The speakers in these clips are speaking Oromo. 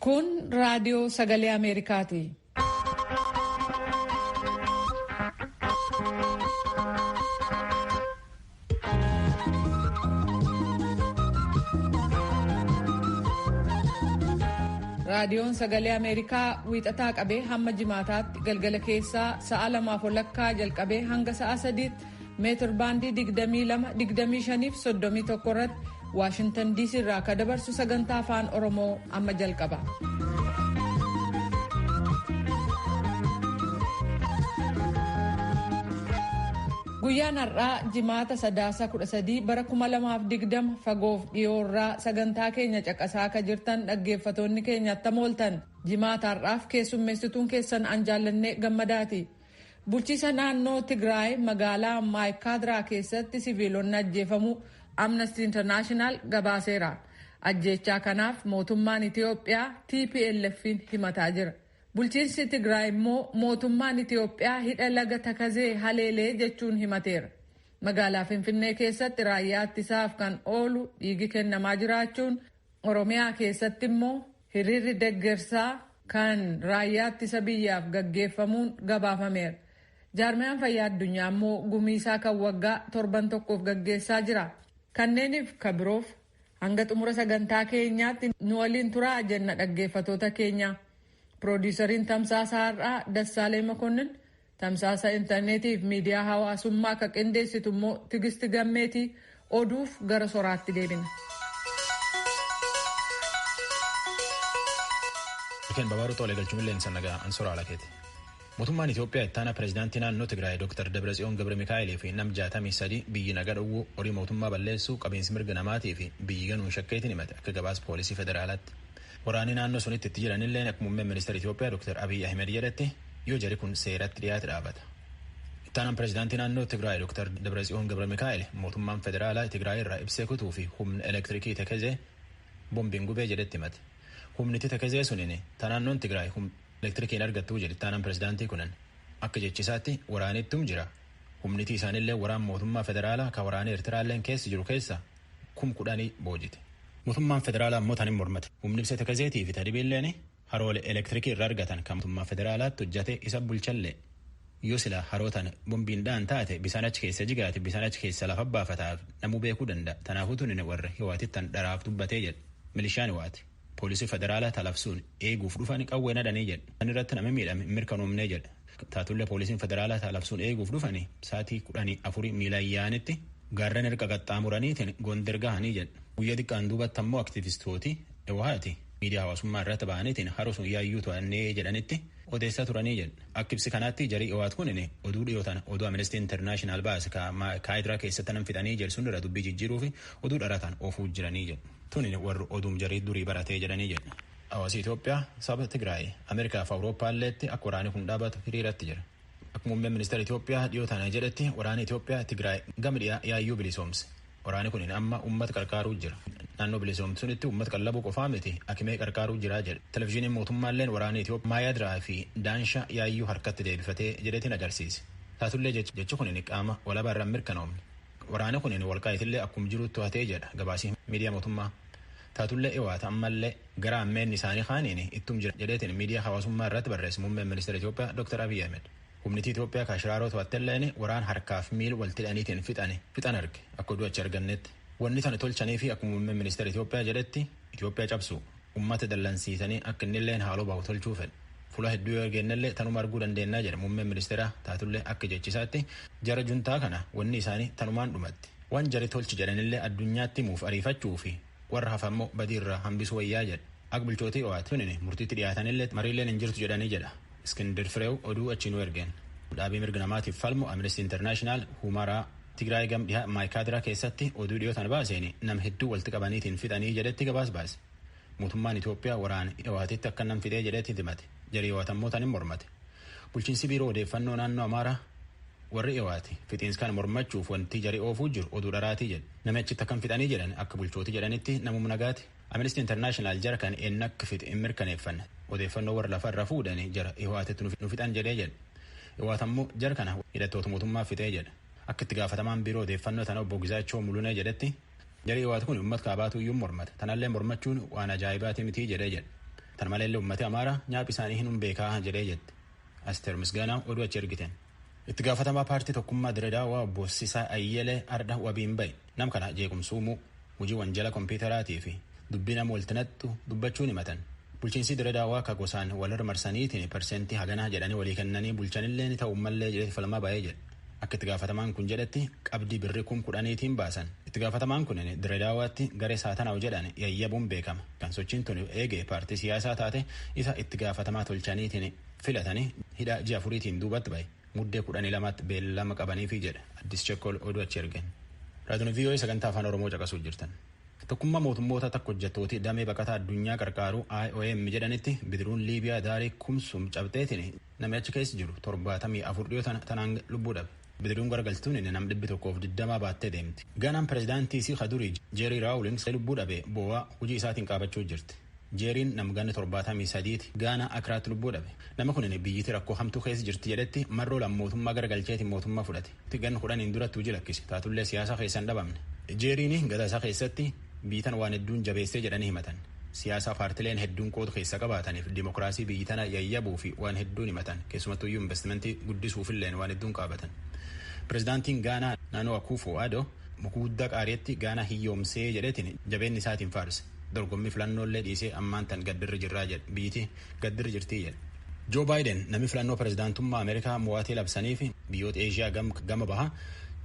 Kun raadiyoo sagalee Ameerikaati. Raadiyoon sagalee Ameerikaa wiixataa qabee hamma jimaataatti galgala keessaa sa'a lamaaf walakkaa jalqabee hanga sa'a sadiitti meetir baandii 22, 25 fi 31 irratti Waashintan DC irraa akka dabarsu sagantaa afaan Oromoo amma jalqaba. Guyyaan har'aa jimaata sadaasa 13 bara 2020 fagoof dhiyoorraa sagantaa keenya caqasaa akka jirtan dhaggeeffatoonni keenya attam ooltan jimaata har'aaf keessummeessituun keessan an jaallannee gammadaati. Bulchiisa naannoo Tigraay magaalaa Maayikaadiraa keessatti siviilonni ajjeefamuu Amnesty International gabaaseera. Ajjeechaa kanaaf mootummaan Itiyoophiyaa TPLF'n himataa jira. Bulchiinsi Tigraay immoo mootummaan Itiyoophiyaa hidha laga Takazee haleelee jechuun himateera. Magaalaa Finfinnee keessatti raayyaa ittisaaf kan oolu dhiigi kennamaa jiraachuun Oromiyaa keessatti immoo hiriirri deggersaa kan raayyaa ittisa biyyaaf gaggeeffamuun gabaafameera. Jaarmiyaan fayyaa addunyaa immoo gumiisaa kan waggaa torban tokkoof gaggeessaa jira. Kanneeniif ka biroof hanga xumura sagantaa keenyaatti nu waliin turaa jenna dhaggeeffatoota keenya. Piroodiisariin Tamsaasa Har'aa Dassaalee Makonnin, tamsaasa intarneetii fi miidiyaa hawaasummaa akka qindeessitu immoo Tigisti Gammeetii oduuf gara soraatti deebina. Babaaruu Xoolee galchuun leensa nagaa ansoraa lakeeti. Mootummaan Itoophiyaa ittaana pireezidaantii naannoo Tigraay Dr. Dabratsiyoon Gabra Mikaa'elee fi nam 63 biyyi nagaa dhowwuu horii mootummaa balleessuu qabeensi mirga namaatii fi biyyi ganuun shakkeetiin himate akka gabaas poolisii federaalaatti. Waraanni naannoo sunitti itti jiranillee akka muummeen ministeera Itoophiyaa Dr. Abiy Ahmed jedhetti yoo jari kun seeratti dhiyaate dhaabata. Ittaanaan pireezidaantii naannoo Tigraay Dr. Dabratsiyoon Gabra Mikaa'el mootummaan federaalaa Tigraay irraa ibsee kutuu fi humna elektirikii Tekezee bombiin gubee jedhetti himate. Humniti Tekezee suniin ta naannoon Tigraay elektirikiin argattuu jedhe ittaanaan pireezidaantii kunan akka jechisaatti waraanittum jira. Humniti isaanillee waraan mootummaa federaalaa ka waraana Eertiraalleen keessa jiru keessa 10,000 boojite. Mootummaan federaalaa immoo tan hin mormate. Humni ibsa Tekezeetii fi tadhibiilleen haroolee elektirikii irraa argatan kan mootummaa federaalaatti hojjate isa bulchallee yoo sila haroo tan bombiin dhaan taate bisaan achi keessa jigaate bisaan achi keessa lafa baafataaf namuu beekuu danda'a. Tanaafuu tuni warra hiwaatittan dharaaf dubbatee jedhe. Milishaan hiwaati. Poolisii federaalaa talafsuun eeguuf dhufan qawwee nadhanii jedhe. Kan irratti namni miidhame mirkanoomnee jedhe. Taatullee poolisiin federaalaa talafsuun eeguuf dhufani sa'aatii 14 miilaan yaa'anitti gaarran erga qaxxaamuraniitiin Gondar gahanii jedhe. Guyyaa xiqqaan duubatti ammoo aktivistooti Hiwaati miidiyaa hawaasummaa irratti ba'aniitiin haroo sun yaayyuu to'annee jedhanitti odeessaa turanii jedhe. Akka ibsi kanaatti jarii Hiwaat kunin oduu dhiyootan oduu Amnesty International baase kaayidiraa keessatti nam fixanii jedhu sun irra dubbii jijjiiruu fi oduu dharataan oofuu jiranii jedhu. Tunin warri oduum jarii durii baratee jedhanii jedhu. Hawaasi Itoophiyaa saba Tigraay Ameerikaa fi Awurooppaalleetti akka waraanni kun dhaabatu hiriiratti jira. Akka muummeen ministeera Itoophiyaa dhiyoo tana jedhetti waraanni Itoophiyaa Tigraay gama dhiyaa yaayyuu bilisoomse. Waraanni kun amma uummata qarqaaruu jira. Naannoo bilisoomsuunitti uummata qallabuu qofaa miti akimee qarqaaruu jira jedhe. Televizyiiniin mootummaalleen waraanni Itoophiyaa Maayadiraa fi Daanshaa yaayyuu harkatti deebifatee jedhetiin agarsiise. Taatullee jechi kun qaama walabaa irraan mirkanoomne. Waraanni kun walqaayitillee akkuma jirutti to'atee jedha gabaasii miidiyaa mootummaa. Taatullee Hiwaat ammallee gara ammeen isaanii kaaniin ittum jira jedheetiin miidiyaa hawaasummaa irratti barreesse muummeen ministeera Itoophiyaa Dr. Abiy Ahmed. Humniti Itoophiyaa kaashiraaroo to'attelleen waraan harkaaf miil walitti hidhaniitiin fixan arge akka oduu achi argannetti. Wanni sana tolchanii fi akkuma muummeen ministeera Itoophiyaa jedhetti Itoophiyaa cabsu uummata dallansiisanii akka innilleen haaloo bahu tolchuu fedhe. Fuula hedduu yoo argennellee tanuma arguu dandeennaa jedhe muummeen ministeera taatullee akka jechisaatti jara juntaa kana wanni isaanii tanumaan dhumatti. Waan jari tolchi jedhanillee addunyaatti himuuf ariifachuu fi warra hafammoo badiirraa hambisuu wayyaa jedhe. Akka bulchootii Hiwaat tunin murtiitti dhiyaatanillee mariilleen hin jirtu jedhanii jedha. Iskindir Fireew oduu achi nu ergeen. Dhaabii mirga namaatiif falmu Amnesty International Humaraa Tigraay gam dhihaa Maayikaadiraa keessatti oduu dhiyootan baaseen nam hedduu walitti qabaniitiin fixanii jedhetti gabaas baase. Mootummaan Itoophiyaa waraana Hiwaatitti akka nam fixee jedhetti himate. Jarii Hiwaat ammoo tan hin mormate. Bulchiinsi biiroo odeeffannoo naannoo Amaaraa warri Hiwaati fixiinsi kan mormachuuf wanti jarii oofuu jiru oduu dharaatii jedhe. Nami achitti akkam fixanii jedhan akka bulchooti jedhanitti namuma nagaati. Amnesty International jara kan eenyu akka fixe hin mirkaneeffanne. Odeeffannoo warra lafarra fuudhanii jara Hiwaatitti nu fixan jedhee jedhe. Hiwaat ammoo jara kana hidhattoota mootummaa fixee jedhe. Akka itti gaafatamaan biiroo odeeffannoo tana obbo Gizaachoo Mulunee jedhetti Jarri Hiwaat kun uummata kaabaatu iyyuu mormata. Tanallee mormachuun waan ajaa'ibaati miti jedhee jedhe. Tan maleellee uummati Amaaraa nyaaphi isaanii hin beekaa jedhee jette. Asteer Misgaanaa oduu achi ergiten. Itti gaafatamaa paartii tokkummaa Diredaawaa obbo Sisaa Ayyelee Arda wabiin bahe. Nam kana jeequmsuumuu hojii wanjala kompiitaraatii fi dubbii nama waltinattu dubbachuun himatan. Bulchiinsi Diredaawaa ka gosaan walirra marsaniitiin parsentii haganaa jedhanii walii kennanii bulchanillee ni ta'u mallee jedhee falmaa ba'ee jedhe. Akka itti gaafatamaan kun jedhetti qabdii birrii 10,000 baasan. Itti gaafatamaan kun Diredaawaatti garee saatanaa'u jedhan yayyabuun beekama. Kan sochiin tun eegee paartii siyaasaa taate isa itti gaafatamaa tolchaniitiin filatanii hidha ji'a 4tiin duubatti bahe. Muddee 12tti beellama qabaniifi jedha. Addis Chekkol oduu achi ergeen. Raadiyoon VOA sagantaa afaan Oromoo caqasuu jirtan. Tokkummaa mootummoota takka hojjettooti damee baqataa addunyaa qarqaaru IOM jedhanitti bidiruun Liibiyaa daarii kumsum cabxeetiin namni achi keessa jiru 74 dhiyoo tanaan lubbuu dhabe. Bidiruun garagaltuun nam 120 baattee deemti. Gaanaan pirezidaantii isii Kadurii Jeerii Raawulings lubbuu dhabe boo'aa hojii isaatiin qaabachuu jirti. Jeeriin namganni 73 Gaanaa Akiraatti lubbuu dhabe. Nama kun biyyiti rakkoo hamtuu keessa jirti jedhetti marroo mootummaa garagalcheetiin mootummaa fudhate. Ganna 10 duratti hojii lakkise. Taatullee siyaasa keessa hin dhabamne. Jeeriin gadaa isaa keessatti biitan waan hedduun jabeessee jedhanii himatan. Siyaasa paartileen hedduun qooda keessa qabaataniif dimookiraasii biyyi tana yayyabuu fi waan hedduun himatan. Keessumattuyyuu investimentii guddisuufilleen waan hedduun qaabatan. Pirezidaantiin Gaanaa naannoo Akuufo Addo mukuddaa qaariitti Gaanaa hiyyoomsee jedheetiin jabeenni isaatiin faarse. Dorgommii filannoolee dhiisee ammaan tan gaddirri jirraa jedhe biyyiti gaddirri jirtii jedhe. Joo Baayiden namni filannoo pirezidaantummaa Ameerikaa mo'atee labsanii fi biyyoota Eeshiyaa gama bahaa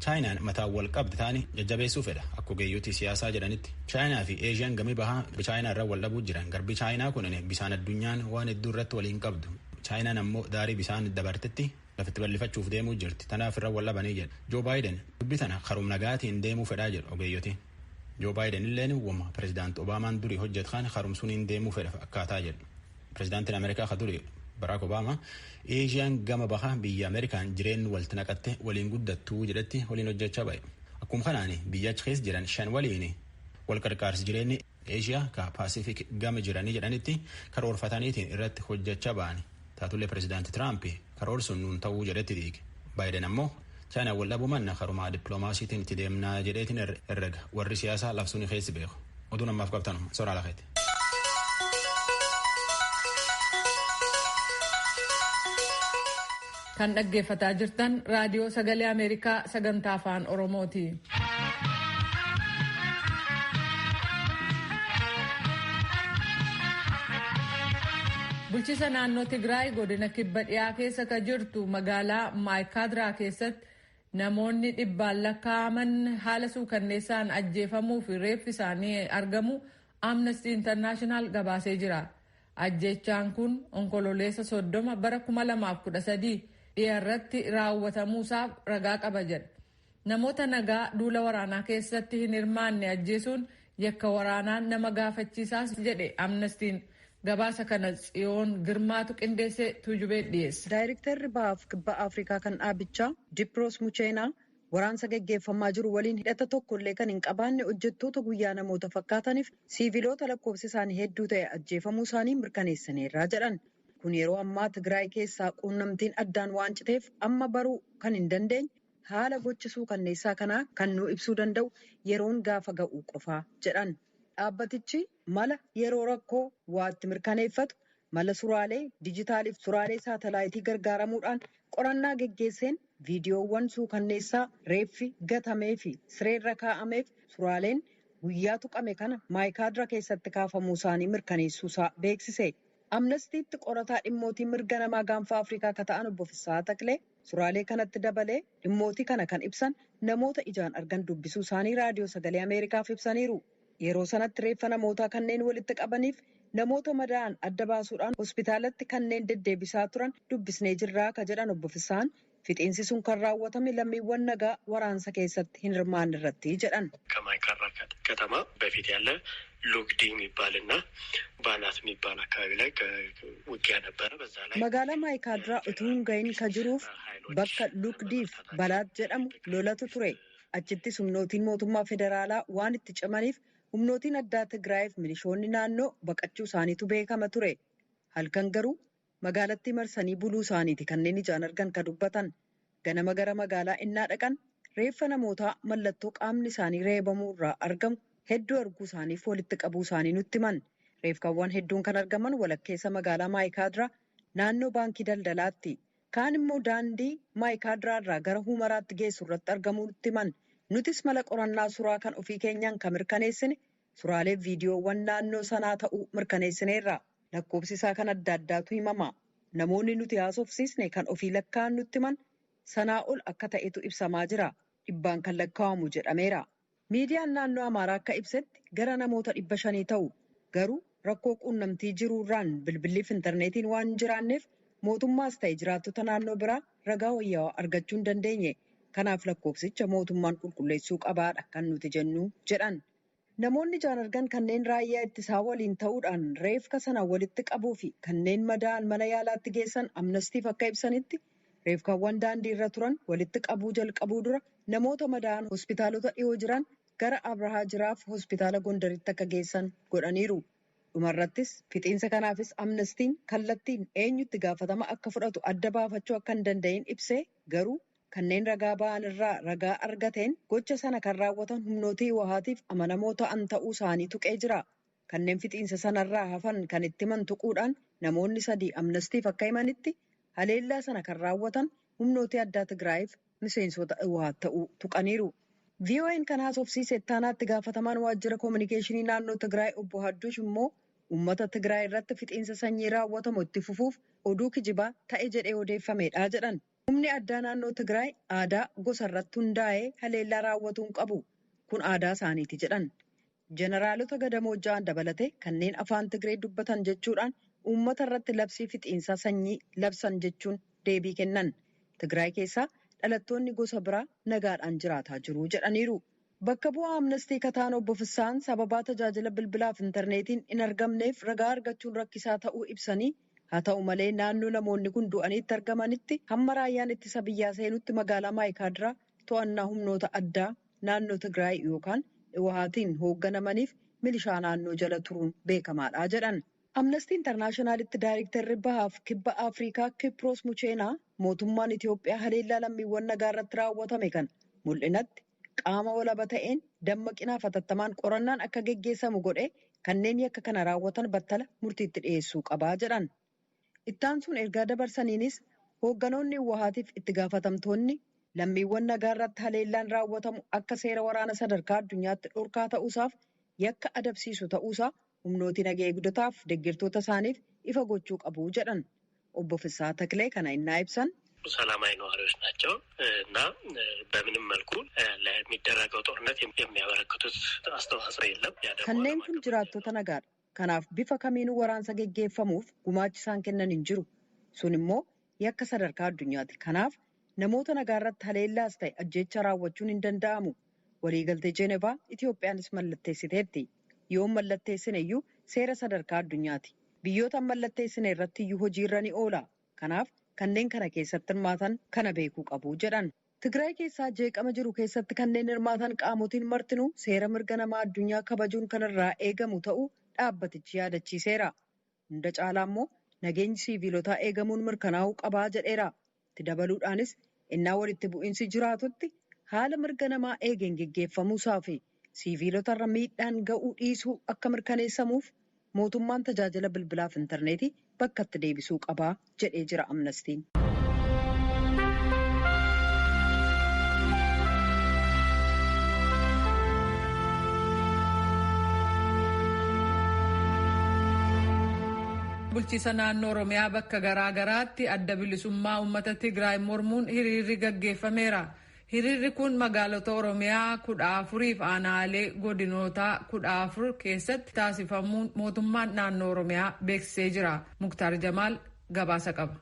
Chaayinaan mataan wal qabdi ta'anii jajjabeessuu fedha akka ogeeyyotii siyaasaa jedhanitti. Chaayinaa fi Eeshiyaan gami bahaa Chaayinaa irra wal dhabuu jiran garbi Chaayinaa kun bisaan addunyaan waan hedduu irratti waliin qabdu. Chaayinaan ammoo daarii bisaan dabartetti lafitti bal'ifachuuf deemuu jirti. Tanaaf irra wal dhabanii jedha. Joo Baayiden dubbi tana karoom nagaatiin deemuu fedhaa jedhu ogeeyyotiin. Joo Baayiden illeen wama pirezidaanti Obaamaan durii hojjetan haroomsuun hin deemuu fedha akkaataa jedhu. Pirezidaantiin Ameerikaa ka durii Barack Obama Eeshiyaan gama bahaa biyya Ameerikaan jireenyi walitti naqatte waliin guddattuu jedhetti waliin hojjechaa ba'e. Akkuma kanaan biyya achi keessa jiran 5 waliin wal qarqaarsi jireenyi Eeshiyaa ka Paasifik gama jiranii jedhanitti karoorfataniitiin irratti hojjechaa ba'an. Taatullee pirezidaanti Tiraamp karoorsuun nuun ta'uu jedhetti diige. Baayiden ammoo Chaayinaa wal dhabuu manna karumaa dippiloomaasiitiin itti deemnaa jedheetiin herrega warri siyaasaa labsuun keessi beeku. Oduun ammaaf qabtanuma soraa lafeeti. Kan dhaggeeffataa jirtan raadiyoo sagalee Ameerikaa sagantaa afaan Oromooti. Bulchiisa naannoo Tigraay godina kibba dhiyaa keessa ka jirtu magaalaa Maayikaadiraa keessatti namoonni dhibbaan lakkaa'aman haala suukanneessaan ajjeefamuu fi reeffi isaanii argamu Amnesty International gabaasee jira. Ajjeechaan kun onkololeessa 30 bara 2013 dhiyaarratti raawwatamuusaaf ragaa qaba jedha. Namoota nagaa duula waraanaa keessatti hin hirmaanne ajjeesuun yakka waraanaan nama gaafachiisaas jedhe Amnestiin. Gabaasa kana Tsiyoon Girmaatu qindeessee Tuujubee dhiyeesse. Daayirektarri Bahaaf Kibba Afrikaa kan dhaabichaa Diproos Mucheenaa waraansa gaggeeffamaa jiru waliin hidhata tokkollee kan hin qabaanne hojjettoota guyyaa namoota fakkaataniif siiviloota lakkoofsi isaanii hedduu ta'e ajjeefamuu isaanii mirkaneessaniirraa jedhan. Kun yeroo ammaa Tigraay keessaa quunnamtiin addaan waan citeef amma baruu kan hin dandeenye haala gochisuu kanneessaa kanaa kan nu ibsuu danda'u yeroon gaafa ga'u qofaa jedhan. Dhaabbatichi mala yeroo rakkoo waatti mirkaneeffatu mala suraalee dijitaaliif suraalee saatalaayitii gargaaramuudhaan qorannaa geggeesseen viidiyoowwan suukanneessaa reeffi gatamee fi sireerra kaa'ameef suraaleen guyyaa tuqame kana maayikaadira keessatti kaafamuu isaanii mirkaneessuusaa beeksise. Amnestiitti qorataa dhimmootii mirga namaa gaanfa Afrikaa akka ta'an obbo Fissaa Taklee suraalee kanatti dabalee dhimmootii kana kan ibsan namoota ijaan argan dubbisuu isaanii raadiyoo sagalee Ameerikaaf ibsaniiru. Yeroo sanatti reeffa namootaa kanneen walitti qabaniif namoota madaa'an adda baasuudhaan hospitaalatti kanneen deddeebisaa turan dubbisnee jirraa ka jedhan obbo Fissaan fixiinsi sun kan raawwatame lammiiwwan nagaa waraansa keessatti hin hirmaanne irratti jedhan. ከማይካድራ ከተማ በፊት ያለ ሉግዲ የሚባልና ባላት የሚባል አካባቢ ላይ ውጊያ ነበረ። በዛ ላይ magaalaa maayikaadiraa utuu hin gahin ka jiruuf bakka lugdiif balaat jedhamu lolatu ture. Achittis humnootiin mootummaa federaalaa waan itti cimaniif humnootiin addaa Tigraayiif milishoonni naannoo baqachuu isaaniitu beekama ture. Halkan garuu magaalattii marsanii buluu isaaniiti kanneen ijaan argan ka dubbatan. Ganama gara magaalaa innaa dhaqan reeffa namootaa mallattoo qaamni isaanii reebamuu irraa argamu hedduu arguu isaaniif walitti qabuu isaanii nutti himan. Reefkaawwan hedduun kan argaman walakkeessa magaalaa Maayikaadiraa naannoo baankii daldalaatti. Kaan immoo daandii Maayikaadiraa irraa gara Humaraatti geessu irratti argamuutti himan. Nutis mala qorannaa suuraa kan ofii keenyaan kan mirkaneessine suuraalee viidiyoowwan naannoo sanaa ta'uu mirkaneessineerra. Lakkoofsi isaa kan adda addaatu himama. Namoonni nuti haasofsiisne kan ofii lakkaa'an nutti himan sanaa ol akka ta'etu ibsamaa jira. Dhibbaan kan lakkaa'amu jedhameera. Miidiyaan naannoo Amaaraa akka ibsetti gara namoota 500 ta'u. Garuu rakkoo quunnamtii jiruurraan bilbiliif intarneetiin waan hin jiraanneef mootummaas ta'e jiraattota naannoo biraa ragaa wayyaawaa argachuu hin dandeenye. Kanaaf lakkoofsicha mootummaan qulqulleessuu qabaadha kan nuti jennu jedhan. Namoonni ijaan argan kanneen raayyaa ittisaa waliin ta'uudhaan reefka sana walitti qabuu fi kanneen madaa'an mana yaalaatti geessan Amnastiif akka ibsanitti reefkaawwan daandii irra turan walitti qabuu jalqabuu dura namoota madaa'an hospitaalota dhiyoo jiran gara Abrahaa Jiraaf hospitaala Gondaritti akka geessan godhaniiru. Dhumarrattis fixiinsa kanaafis Amnestiin kallattiin eenyutti gaafatama akka fudhatu adda baafachuu akka hin danda'in ibsee garuu kanneen ragaa ba'an irraa ragaa argateen gocha sana kan raawwatan humnootii wahaatiif amanamoo ta'an ta'uu isaanii tuqee jira. Kanneen fixiinsa sanarraa hafan kan itti himan tuquudhaan namoonni sadii Amnestiif akka himanitti haleellaa sana kan raawwatan humnootii addaa Tigraayiif miseensota wahaat ta'uu tuqaniiru. VOA'n kan haasofsiise ittaanaatti gaafatamaan waajjira koominikeeshinii naannoo Tigraay obbo Hadduush immoo uummata Tigraay irratti fixiinsa sanyii raawwatamu itti fufuuf oduu kijibaa ta'e jedhee odeeffamedha jedhan. Humni addaa naannoo Tigraay aadaa gosa irratti hundaa'ee haleellaa raawwatuu hin qabu. Kun aadaa isaaniiti jedhan. Jeneraalota gadamoo ja'an dabalatee kanneen afaan Tigree dubbatan jechuudhaan uummata irratti labsii fixiinsa sanyii labsan jechuun deebii kennan. Tigraay keessaa dhalattoonni gosa biraa nagaadhaan jiraataa jiru jedhaniiru. Bakka bu'aa Amnestii Kataan obbo Fissaan sababaa tajaajila bilbilaaf intarneetiin hin argamneef ragaa argachuun rakkisaa ta'uu ibsanii haa ta'u malee naannoo namoonni kun du'aniitti argamanitti hamma raayyaan ittisa biyyaa seenutti magaalaa Maayikaadiraa to'annaa humnoota addaa naannoo Tigraay yookaan Hiwahaatiin hoogganamaniif milishaa naannoo jala turuun beekamaadha jedhan. Amnestii Intarnaashinaalitti daayirektarri bahaaf kibba Afrikaa Kiproos Mucheenaa mootummaan Itiyoophiyaa haleellaa lammiiwwan nagaa irratti raawwatame kana mul'inatti qaama walaba ta'een dammaqinaaf hatattamaan qorannaan akka geggeessamu godhee kanneen yakka kana raawwatan battala murtiitti dhiyeessuu qabaa jedhan. Ittaan sun ergaa dabarsaniinis hoogganoonni Hiwahaatiif itti gaafatamtoonni lammiiwwan nagaa irratti haleellaan raawwatamu akka seera waraana sadarkaa addunyaatti dhorkaa ta'uusaaf yakka adabsiisu ta'uusaa humnooti nagaa eegdotaaf deeggartoota isaaniif ifa gochuu qabu jedhan. Obbo Fissaa Taklee kana innaa ibsan. ሰላማዊ ነዋሪዎች ናቸው እና በምንም መልኩ ለሚደረገው ጦርነት የሚያበረክቱት አስተዋጽኦ የለም። Kanneen kun jiraattota nagaadha. Kanaaf bifa kamiinuu waraansa geggeeffamuuf gumaachi isaan kennan hin jiru. Sun immoo yakka sadarkaa addunyaati. Kanaaf namoota nagaa irratti haleellaas ta'e ajjeecha raawwachuun hin danda'amu. Waliigaltee Jeenevaa Itiyoophiyaanis mallatteessiteetti. Yoon mallatteessine iyyuu seera sadarkaa addunyaati. Biyyoota mallatteessine irratti iyyuu hojiirra ni oola. Kanaaf kanneen kana keessatti hirmaatan kana beekuu qabu jedhan. Tigraay keessaa jeeqama jiru keessatti kanneen hirmaatan qaamotiin martinuu seera mirga namaa addunyaa kabajuun kanarraa eegamu ta'uu dhaabbatichi yaadachiiseera. Hunda caalaa immoo nageenyi siiviilotaa eegamuun mirkanaa'uu qabaa jedheera. Itti dabaluudhaanis innaa walitti bu'iinsi jiraatutti haala mirga namaa eegeen geggeeffamuusaa fi siiviilotarra miidhaan ga'uu dhiisuu akka mirkaneessamuuf mootummaan tajaajila bilbilaaf intarneetii bakkatti deebisuu qabaa jedhee jira Amnestiin. Bulchiisa naannoo Oromiyaa bakka garaa garaatti adda bilisummaa uummata Tigraay mormuun hiriirri gaggeeffameera. Hiriirri kun magaalota Oromiyaa 14 fi aanaalee godinootaa 14 keessatti taasifamuun mootummaan naannoo Oromiyaa beeksisee jira. Muktaar Jamaal gabaasa qaba.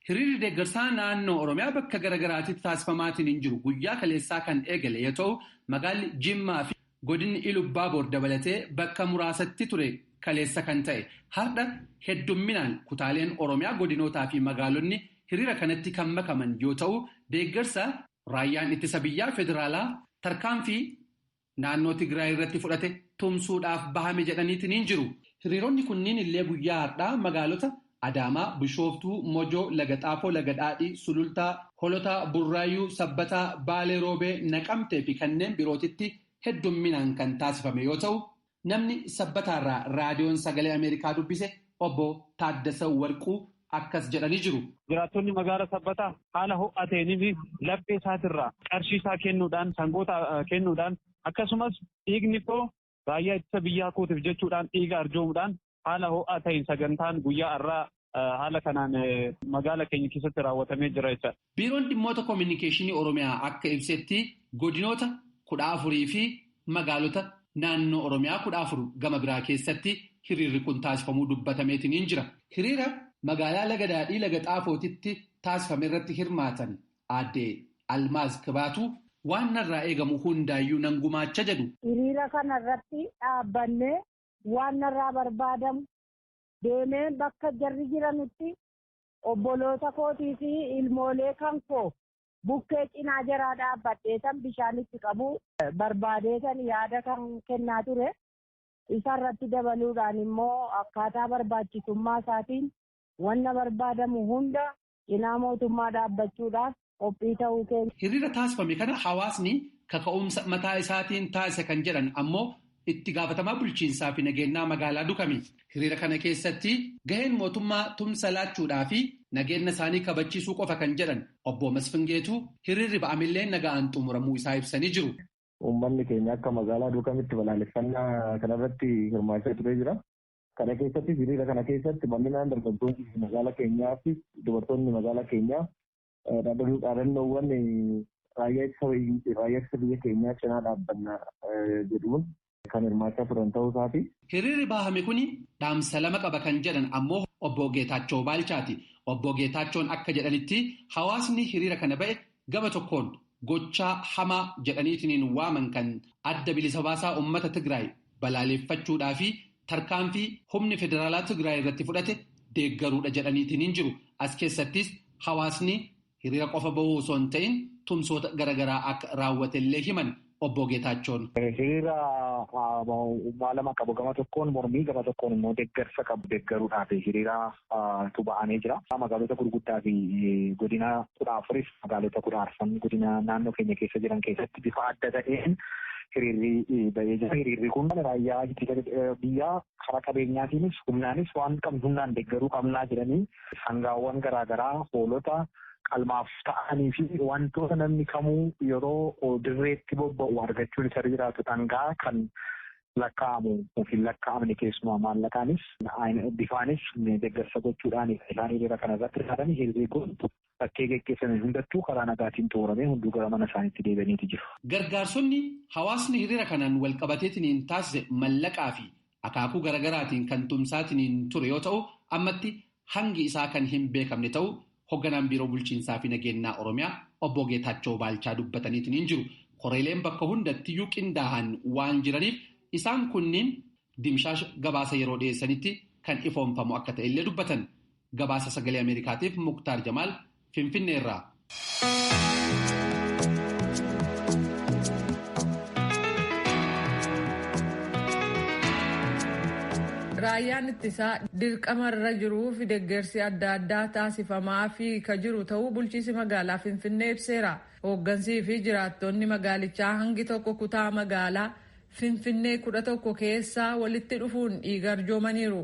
Hiriirri deeggarsaa naannoo Oromiyaa bakka garaagaraatti taasifamaatiin hin jiru. Guyyaa kaleessaa kan eegale yoo ta'u, magaalli Jimmaa fi godinni Ilubbaaboor dabalatee bakka muraasatti ture kaleessa kan ta'e. Har'a heddumminaan kutaaleen Oromiyaa godinootaa fi magaalonni hiriira kanatti kan makaman yoo ta'u, deeggarsa raayyaan ittisa biyyaa federaalaa tarkaanfii naannoo Tigraay irratti fudhate tumsuudhaaf bahame jedhaniitiin hin jiru. Hiriironni kunniin illee guyyaa har'aa magaalota Adaamaa, Bishooftuu, Mojoo, Laga Xaafoo, Laga Dhaadhii, Sulultaa, Holotaa, Burraayyuu, Sabbataa, Baalee Roobee, Naqamtee fi kanneen birootitti heddumminaan kan taasifame yoo ta'u, Namni Sabbataarraa raadiyoon sagalee Ameerikaa dubbise obbo Taaddasa Warquu akkas jedhanii jiru. Jiraattonni magaala Sabbataa haala ho'aa ta'eenii fi laphee isaatirraa qarshii isaa kennuudhaan sangoota kennuudhaan akkasumas dhiigni koo raayyaa ittisa biyyaa kootiif jechuudhaan dhiiga arjoomuudhaan haala ho'aa ta'een sagantaan guyyaa har'aa haala kanaan magaala keenya keessatti raawwatamee jira jechaadha. Biiroon dhimmoota koominikeeshinii Oromiyaa akka ibsetti godinoota 14 fi magaalota naannoo Oromiyaa 14 gama biraa keessatti hiriirri kun taasifamuu dubbatameetiin jira. Hiriira magaalaa Laga Daadhii Laga Xaafootitti taasifame irratti hirmaatan aadde Almaaz Kibaatu waan narraa eegamu hundaayyuu nan gumaacha jedhu. Hiriira kanarratti dhaabbannee waan narraa barbaadamu deemee bakka jarri jiranitti obboloota kootii fi ilmoolee kan koo bukkee cinaa jaraa dhaabbadheetan bishaanitti qabu barbaadeetan yaada kan kennaa ture. Isarratti dabaluudhaan immoo akkaataa barbaachisummaa isaatiin wanna barbaadamu hunda cinaa mootummaa dhaabbachuudhaaf qophii ta'uu keenya. Hiriira taasifame kana hawaasni kaka'umsa mataa isaatiin taasise kan jedhan ammoo itti gaafatamaa bulchiinsaa fi nageenyaa magaalaa Dukami. Hiriira kana keessatti gaheen mootummaa tumsa laachuudhaa fi nageenya isaanii kabachiisuu qofa kan jedhan obbo Masfingeetu hiriirri ba'amillee nagaan xumuramuu isaa ibsanii jiru. Uummanni keenya akka magaalaa Dukamitti balaaleffannaa kanarratti hirmaachaa turee jira. Kana keessatti hiriira kana keessatti bal'inaan dargaggoonni magaalaa keenyaa fi dubartoonni magaalaa keenyaa dhaadannoowwan raayyaa ittisa biyya keenyaa cinaa dhaabbanna jedhuun kan hirmaachaa turan ta'uu isaati. Hiriirri baahame kuni dhaamsa lama qaba kan jedhan ammoo obbo Geetaachoo Baalchaati. Obbo Geetaachoon akka jedhanitti hawaasni hiriira kana ba'e gama tokkoon gochaa hamaa jedhaniitiin waaman kan adda bilisa baasaa uummata Tigraay balaaleffachuudhaa fi tarkaanfii humni federaalaa Tigraay irratti fudhate deeggaruudha jedhaniitiin hin jiru. As keessattis hawaasni hiriira qofa bahuu osoo hin ta'in tumsoota garaagaraa akka raawwatellee himan obbo Geetaachoon. Hiriira waa lama qabu. Gama tokkoon mormii, gama tokkoon immoo deeggarsa qabu deeggaruudhaaf hiriira ba'amee jira. Magaalota gurguddaa fi godina 14 magaalota 14 godina naannoo keenya keessa jiran keessatti bifa adda ta'een hiriirri ba'ee jira. Hiriirri kun raayyaa ittisa biyyaa karaa qabeenyaatiinis humnaanis waan qabnu humnaan deeggaruu qabnaa jedhanii sangaawwan garaagaraa hoolota qalmaaf ta'anii fi wantoota namni kamuu yeroo dirreetti bobba'u argachuun isa jiraatu dhangaa kan lakkaa'amu fi lakkaa'amne keessumaa maallaqaanis bifaanis deeggarsa gochuudhaan isaan hiriira kana irratti hirmaatan. Hiriirri kun bakkee geggeeffame hundattuu karaa nagaatiin xumuramee hunduu gara mana isaaniitti deebi'aniiti jiru. Gargaarsonni hawaasni hiriira kanaan wal qabateetiin taasise mallaqaa fi akaakuu garaagaraatiin kan tumsaatiin ture yoo ta'u ammatti hangi isaa kan hin beekamne ta'u hoogganaan biiroo bulchiinsaa fi nageenyaa Oromiyaa obbo Geetaachoo Baalchaa dubbataniitiin hin jiru. Koreeleen bakka hundattiyyuu qindaahan waan jiraniif isaan kunniin dimshaash gabaasa yeroo dhiyeessanitti kan ifoonfamu akka ta'e illee dubbatan. Gabaasa sagalee Ameerikaatiif Muktaar Jamaal Finfinneerraa. Raayyaan ittisaa dirqama irra jiruu fi deeggarsi adda addaa taasifamaa fi ka jiru ta'uu bulchiinsi magaalaa Finfinnee ibseera. Hooggansii fi jiraattonni magaalichaa hangi tokko kutaa magaalaa Finfinnee 11 keessaa walitti dhufuun dhiiga arjoomaniiru.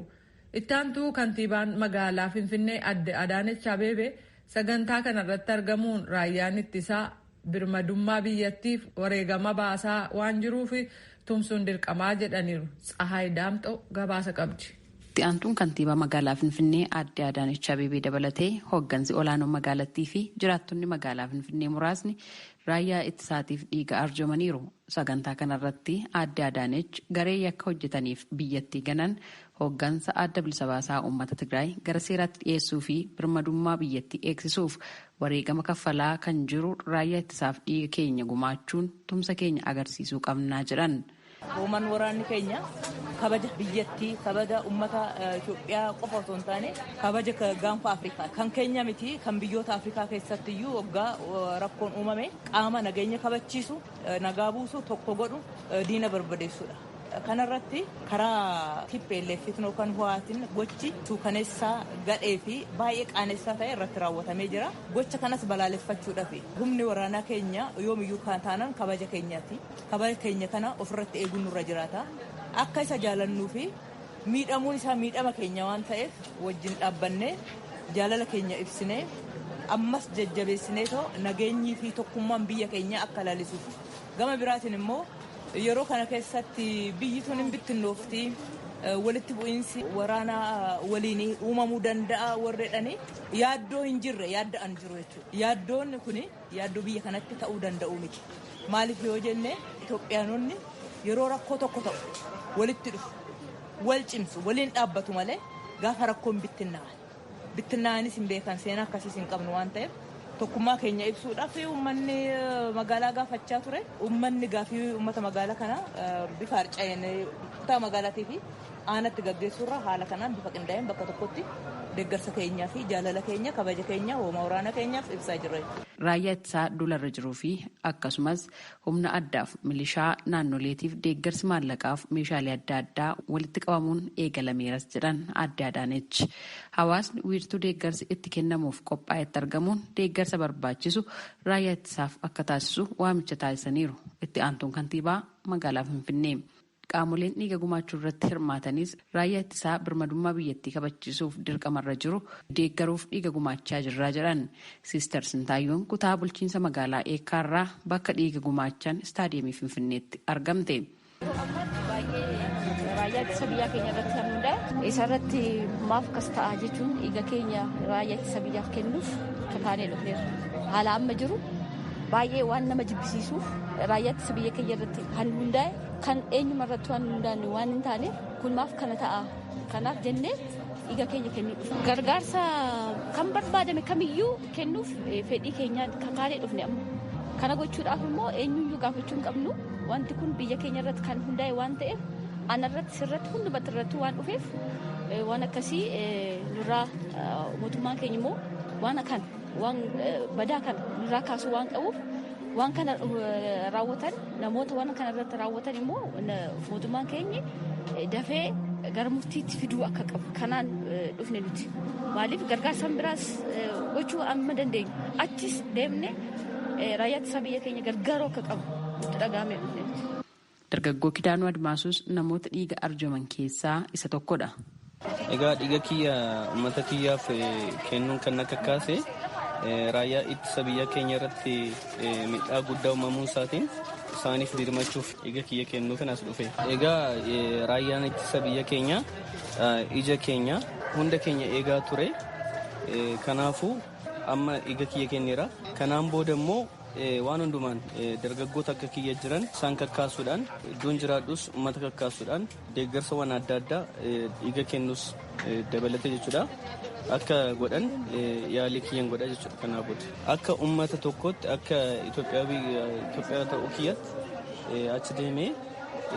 Ittaantuu kantiibaan magaalaa Finfinnee adde Adaanech Abeebee sagantaa kanarratti argamuun raayyaan ittisaa birmadummaa biyyattiif wareegama baasaa waan jiruuf tumsuun dirqamaa jedhaniiru. Tsahaay Daamxoo gabaasa qabdi. Itti aantuun kantiibaa magaalaa Finfinnee aadde Adaanech Abeebee dabalatee hooggansi olaanoo magaalattii fi jiraattonni magaalaa Finfinnee muraasni raayyaa ittisaatiif dhiiga arjoomaniiru. Sagantaa kanarratti aadde Adaanech garee yakka hojjetaniif biyyattii ganan hooggansa adda bilisa baasaa uummata Tigraay gara seeraatti dhiyeessuu fi birmadummaa biyyattii eegsisuuf wareegama kaffalaa kan jiru raayyaa ittisaaf dhiiga keenya gumaachuun tumsa keenya agarsiisuu qabnaa jedhan. Hooman waraanni keenya kabaja biyyattii, kabaja uummata Itoophiyaa qofa osoo hin taane kabaja gaanfa Afrikaa kan keenya miti kan biyyoota Afrikaa keessatti iyyuu waggaa rakkoon uumame qaama nageenya kabachiisu, nagaa buusu, tokko godhu, diina barbadeessudha. Kanarratti karaa TPLF yookaan ho'aatiin gochi suukaneessaa gadhee fi baay'ee qaanessaa ta'e irratti raawwatamee jira. Gocha kanas balaaleffachuudhaaf humni waraanaa keenya yoomiyyuu kan taanan kabaja keenyaati. Kabaja keenya kana ofirratti eeguun nurra jiraata. Akka isa jaalannuu fi miidhamuun isaa miidhama keenya waan ta'eef wajjin dhaabbannee jaalala keenya ibsinee ammas jajjabeessinee too nageenyii fi tokkummaan biyya keenyaa akka lalisuuf. Gama biraatiin immoo yeroo kana keessatti biyyi tun hin bittinnoofti, walitti bu'iinsi waraanaa waliin uumamuu danda'a warreedhani yaaddoo hin jirre yaadda'an jiru jechuudha. Yaaddoon kun yaaddoo biyya kanatti ta'uu danda'u miti. Maaliif yoo jenne Itoophiyaanonni yeroo rakkoo tokko ta'u walitti dhufu, wal cimsu, waliin dhaabbatu malee gaafa rakkoon bittinnaa'an. Bittinnaa'anis hin beekan, seenaa akkasiis hin qabnu waan ta'eef tokkummaa keenya ibsuudhaaf uummanni magaalaa gaafachaa ture. Uummanni gaafii uummata magaalaa kana bifa harca'een kutaa magaalaatii fi aanatti gaggeessuurra haala kanaan bifa qindaa'een bakka tokkotti deeggarsa keenyaa fi jaalala keenya, kabaja keenya, hooma waraana keenyaaf ibsaa jirra. Raayyaa ittisaa dularra jiruu fi akkasumas humna addaaf milishaa naannoleetiif deeggarsi maallaqaaf meeshaalee adda addaa walitti qabamuun eegalameeras jedhan Aadde Adaanechi. Hawaasni wiirtuu deeggarsi itti kennamuuf qophaa'etti argamuun deeggarsa barbaachisu raayyaa ittisaaf akka taasisu waamicha taasisaniiru. Itti aantuun kantiibaa magaalaa Finfinnee. Qaamoleen dhiiga gumaachuu irratti hirmaatanis raayyaa ittisaa birmadummaa biyyattii kabachiisuuf dirqamarra jiru deeggaruuf dhiiga gumaachaa jirraa jedhan. Siister Sintaayyoon kutaa bulchiinsa magaalaa Eekkaarraa bakka dhiiga gumaachan istaadiyeemii Finfinneetti argamte. Raayyaa ittisa biyyaa keenya irratti kan hundaa'e isarratti maaf akkas ta'a jechuun dhiiga keenya raayyaa ittisa biyyaaf kennuuf kakaanee dhufneerra. Haala amma jiru baay'ee waan nama jibbisiisuuf raayyaa ittisa biyya keenya irratti kan hundaa'e kan eenyuma irratti waan hundaa'e waan hin taaneef kun maaf kana ta'a kanaaf jennee dhiiga keenya kennuu dhufne. Gargaarsa kan barbaadame kamiyyuu kennuuf fedhii keenyaan kakaanee dhufne amma. Kana gochuudhaaf immoo eenyuyyuu gaafachuu hin qabnu, wanti kun biyya keenya irratti kan hundaa'e waan ta'eef ana irratti sirratti hundumatti irratti waan dhufeef waan akkasii nurraa mootummaan keenya immoo waan kana waan badaa kana nurraa kaasuu waan qabuuf waan kana raawwatan namoota waan kana irratti raawwatan immoo mootummaan keenya dafee gara murtiitti fiduu akka qabu kanaan dhufne nuti. Maaliif gargaarsan biraas gochuu amma dandeenyu achis deemne raayyaa ittisa biyya keenya gargaaruu akka qabu nutti dhaga'amee dhufne nuti. Dargaggoo Kidaanuu Admaasuus namoota dhiiga arjooman keessaa isa tokkodha. Egaa dhiiga kiyya uummata kiyyaaf kennuun kan akka kaase raayyaa ittisa biyya keenya irratti miidhaa guddaa uumamuu isaatiin isaaniif dirmachuuf dhiiga kiyya kennuufin as dhufe. Egaa raayyaan ittisa biyya keenya ija keenya hunda keenya eegaa ture. Kanaafuu amma dhiiga kiyya kenneera. Kanaan booda immoo waan hundumaan dargaggoota akka kiyya jiran isaan kakkaasuudhaan iddoon jiraadhus uummata kakkaasuudhaan deeggarsa waan adda addaa dhiiga kennus dabalate jechuudha. Akka godhan yaalii kiyyan godha jechuudha kanaa booda. Akka uummata tokkootti akka Itoophiyaa ta'uu kiyyatti achi deemee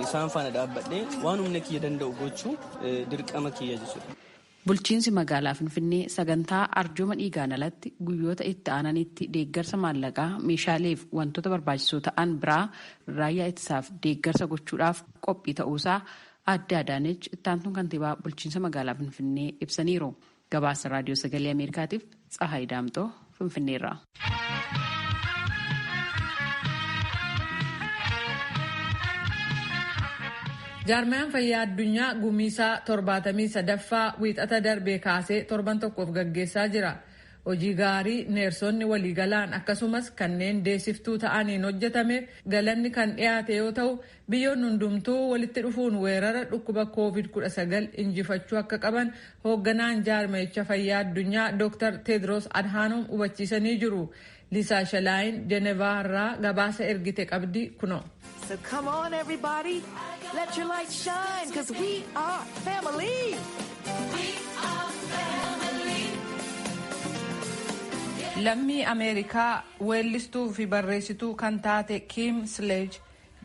isaan faana dhaabbadhee waan humna kiyya danda'u gochuu dirqama kiyya jechuudha. Bulchiinsi magaalaa Finfinnee sagantaa arjooma dhiigaan alatti guyyoota itti aananitti deeggarsa maallaqaa meeshaaleef wantoota barbaachisoo ta'an biraa raayyaa ittisaaf deeggarsa gochuudhaaf qophii ta'uusaa Aadde Adaanech itti aantuun kantiibaa bulchiinsa magaalaa Finfinnee ibsaniiru. Gabaasa Raadiyoo Sagalee Ameerikaatiif Tsahaay Daamxoo Finfinneerraa. Jaarmayaan fayyaa addunyaa gumiisaa 73ffaa wiixata darbee kaasee torban tokkoof gaggeessaa jira. Hojii gaarii neersonni waliigalaan akkasumas kanneen deessiftuu ta'aniin hojjetameef galanni kan dhiyaate yoo ta'u, biyyoonni hundumtuu walitti dhufuun weerara dhukkuba COVID-19 injifachuu akka qaban hoogganaan jaarmayicha fayyaa addunyaa Dr. Tedros Adhanom hubachiisanii jiru. Liisaa Shalaayin Jenevaa irraa gabaasa ergite qabdi kuno. So come on everybody, let your light shine, 'cause we are family. We are family. Lammii Ameerikaa weellistuu fi barreessituu kan taate Kim Sledge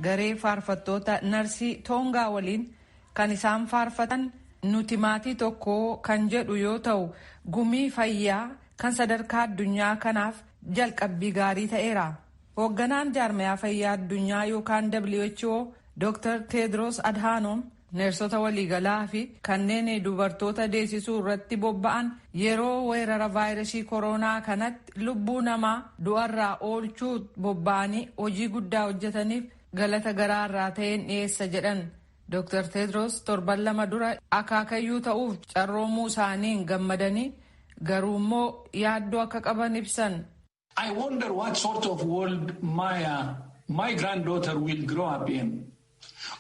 garee faarfattoota narsii Toongaa waliin kan isaan faarfatan "Nuti maatii tokko" kan jedhu yoo ta'u, gumii fayyaa kan sadarkaa addunyaa kanaaf jalqabbii gaarii ta'eera. Hoogganaan jaarmayaa fayyaa addunyaa yookaan WHO Dr. Teedros Adhanom neersota waliigalaa fi kanneen dubartoota deessisuu irratti bobba'an yeroo weerara vaayirasii koronaa kanatti lubbuu namaa du'arraa oolchuu bobba'anii hojii guddaa hojjetaniif galata garaarraa ta'een dhiyeessa jedhan. Dr. Tedros torban 2 dura akaakayyuu ta'uuf carroomuu isaaniin gammadanii garuu immoo yaaddoo akka qaban ibsan. I wonder what sort of world my granddaughter will grow up in.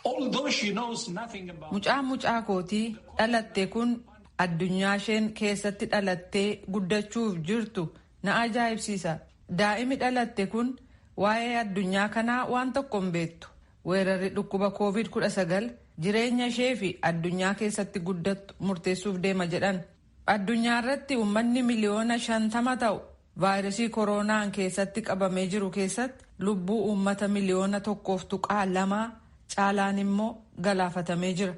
Although she knows nothing about. Mucaan mucaa kootii dhalatte kun addunyaa isheen keessatti dhalattee guddachuuf jirtu na ajaa'ibsiisa. Daa'imi dhalatte kun waa'ee addunyaa kanaa waan tokko hin beektu. Weerarri dhukkuba COVID-19 jireenya ishee fi addunyaa keessatti guddattu murteessuuf deema jedhan. Addunyaa irratti uummanni miliyoona 50 ta'u vaayirasii koronaan keessatti qabamee jiru keessatti lubbuu uummata miliyoona 1.2 caalaan immoo galaafatamee jira.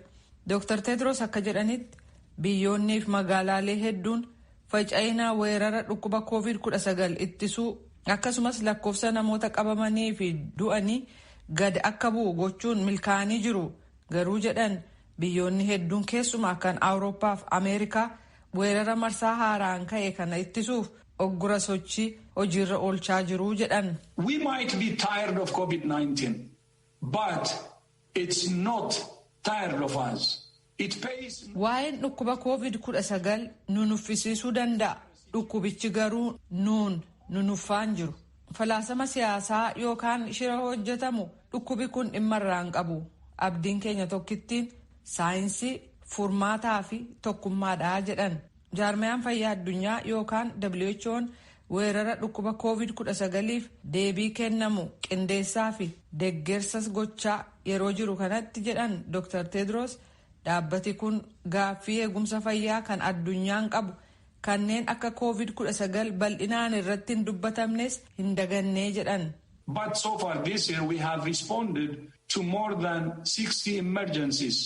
Dr. Tedros akka jedhanitti biyyoonnii fi magaalaalee hedduun faca'ina weerara dhukkuba COVID-19 ittisuu akkasumas lakkoofsa namoota qabamanii fi du'anii gad akka bu'u gochuun milkaa'anii jiru. Garuu jedhan biyyoonni hedduun keessumaa kan Awurooppaa fi Ameerikaa weerara marsaa haaraan ka'e kana ittisuuf oggura sochii hojiirra oolchaa jiru jedhan. We might be tired of COVID-19, but it's not tired of us. It pays. Waa'een dhukkuba COVID-19 nu nuffisiisuu danda'a. Dhukkubichi garuu nuun nu nuffaan jiru. Falaasama siyaasaa yookaan shira hojjetamu dhukkubi kun dhimma irraa hin qabu. Abdiin keenya tokkittiin saayinsii, furmaataa fi tokkummaadha jedhan. Jaarmayaan fayyaa addunyaa yookaan WHO'n weerara dhukkuba COVID-19f deebii kennamu qindeessaa fi deeggarsas gochaa yeroo jiru kanatti jedhan Dr. Tedros dhaabbati kun gaaffii eegumsa fayyaa kan addunyaan qabu kanneen akka COVID-19 bal'inaan irratti hin dubbatamnes hin dagannee jedhan. But so far this year we have responded to more than 60 emergencies,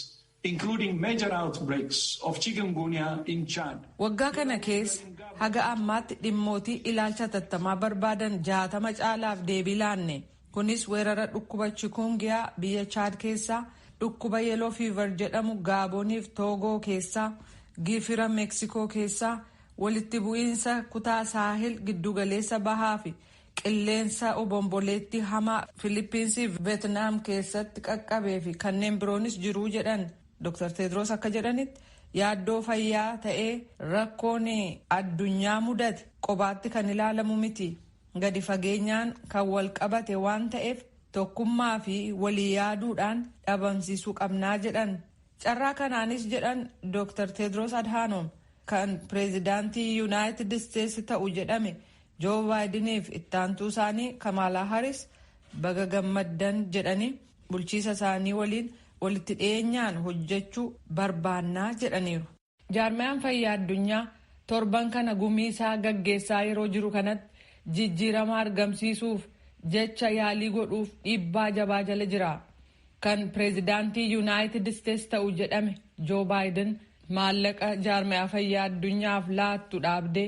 including major outbreaks of chikungunya in Chad. Waggaa kana keessa haga ammaatti dhimmootii ilaalcha tattamaa barbaadan 60 caalaaf deebii laanne. Kunis weerara dhukkuba chikungunya biyya Chad keessaa, dhukkuba yellow fever jedhamu Gaaboniif Toogoo keessaa, gifira Meeksikoo keessaa, walitti bu'iinsa kutaa saahil giddugaleessa bahaa fi qilleensa obomboleetti hamaa Filiippiinsii fi Veetnaam keessatti qaqqabee fi kanneen biroonis jiruu jedhan. Dr. Tedros akka jedhanitti yaaddoo fayyaa ta'ee rakkoon addunyaa mudate qobaatti kan ilaalamu miti. Gadi fageenyaan kan wal qabate waan ta'eef tokkummaa fi walii yaaduudhaan dhabamsiisuu qabnaa jedhan. Carraa kanaanis jedhan Dr. Tedros Adhanom kan pireezidaantii Yuunaayitid Isteetsi ta'u jedhame Joo Baayidiniif ittaantuu isaanii Kamaalaa Haris baga gammaddan jedhanii bulchiisa isaanii waliin walitti dhiyeenyaan hojjechuu barbaannaa jedhaniiru. Jaarmayaan fayyaa addunyaa torban kana gumii isaa gaggeessaa yeroo jiru kanatti jijjiirama argamsiisuuf jecha yaalii godhuuf dhiibbaa jabaa jala jira. Kan pireezidaantii Yuunaayitid Isteetsi ta'u jedhame Joo Baayiden maallaqa jaarmayaa fayyaa addunyaaf laattu dhaabdee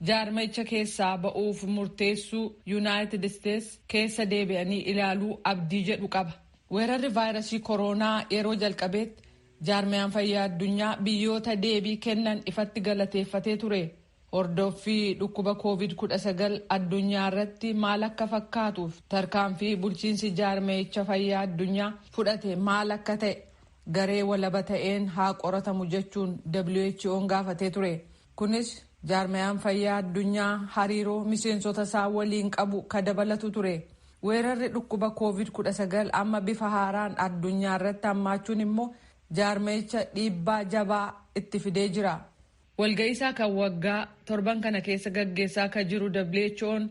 jaarmayicha keessaa ba'uuf murteessuu Yuunaayitid Isteetsi keessa deebi'anii ilaaluu abdii jedhu qaba. Weerarri vaayirasii koronaa yeroo jalqabeetti jaarmayaan fayyaa addunyaa biyyoota deebii kennan ifatti galateeffatee ture. Hordoffii dhukkuba COVID-19 addunyaa irratti maal akka fakkaatuuf tarkaanfii bulchiinsi jaarmayicha fayyaa addunyaa fudhate maal akka ta'e garee walaba ta'een haa qoratamu jechuun WHO'n gaafatee ture. Kunis jaarmayaan fayyaa addunyaa hariiroo miseensota isaa waliin qabu ka dabalatu ture. Weerarri dhukkuba COVID-19 amma bifa haaraan addunyaa irratti hammaachuun immoo jaarmayicha dhiibbaa jabaa itti fidee jira. Walga'iisaa kan waggaa torban kana keessa gaggeessaa kan jiru WHO'n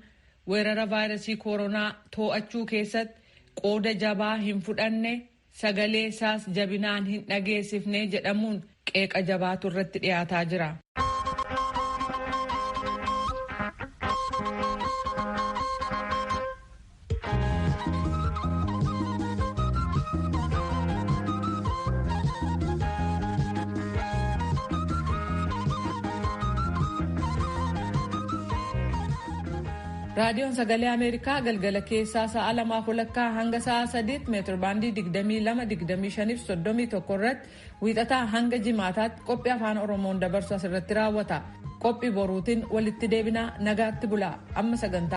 weerara vaayirasii koronaa to'achuu keessatti qooda jabaa hin fudhanne sagalee isaas jabinaan hin dhageessifne jedhamuun qeeqa jabaatu irratti dhiyaataa jira. Raadiyoon Sagalee Ameerikaa galgala keessaa sa'a 2:30 hanga sa'a 3tti meetirbaandii 22, 25 fi 31 irratti wiixataa hanga jimaataatti qophii afaan Oromoon dabarsu asirratti raawwata. Qophii boruutiin walitti deebinaa, nagaatti bulaa. Amma sagantaa.